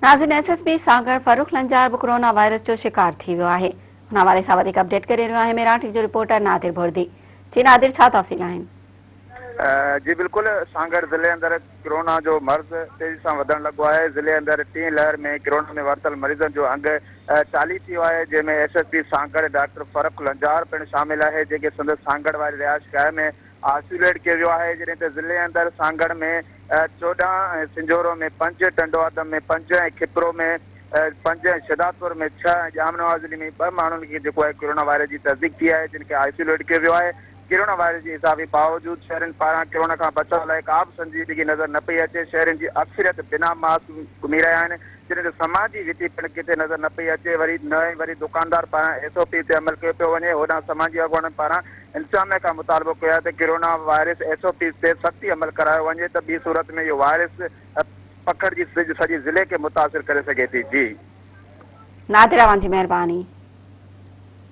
ناظرين S S P Sanghar Farrukh Lanjar به corona virus جو شڪار ٿي ويو آهي ان حوالي سان وڌيڪ اپڊيٽ ڪري رهيو آهي ميران ٽي وي جو رپورٽر نادر بردي جي نادر ڇا تفصيل آهن. جي بلڪل سانگهڙ ضلعي اندر ڪرونا جو مرض تيزي سان وڌڻ لڳو آهي ضلعي اندر ٽين لهر ۾ ڪرونا ۾ ورتل مريضن جو انگ 40 ٿي ويو آهي جنهن ۾ S S P Sanghar doctor Farrukh Lanjar پڻ شامل آهي جنهن کي سندس سانگهڙ واري رهائش گاهه ۾ آئسوليٽ ڪيو ويو آهي جڏهن ته ضلعي اندر سانگهڙ ۾ 14 ۽ سنجهورو ۾ پنج، ٽنڊوآدم ۾ پنج ۽ کپرو ۾ پنج ۽ شهدادپور ۾ ڇهه ۽ ڄام نواز علي ۾ ٻه ماڻهن کي جيڪو آهي ڪرونا وائرس جي تصديق ٿي آهي جن کي آئسوليٽ ڪيو ويو آهي. ڪرونا وائرس جي اضافي باوجود شهرين پاران ڪرونا کان بچاء لاء ڪا به سنجيدگي نظر نه پئي اچي، شهرين جي اڪثريت بنا ماسڪ گهمي رهيا آهن، جڏهن ته سماجي وٿي پڻ ڪٿي نظر نه پئي اچي، وري نه ئي وري دڪاندار پاران ايس او پي تي عمل ڪيو پيو وڃي، هوڏانهن سماجي اڳواڻن پاران انتظاميا کان مطالبو ڪيو آهي ته corona virus S O Ps تي سختي عمل ڪرايو وڃي ته ٻي صورت ۾ اهو وائرس پکڙجي سڄي ضلعي کي متاثر ڪري سگهي ٿي، جي. نادر اوهان جي مهرباني.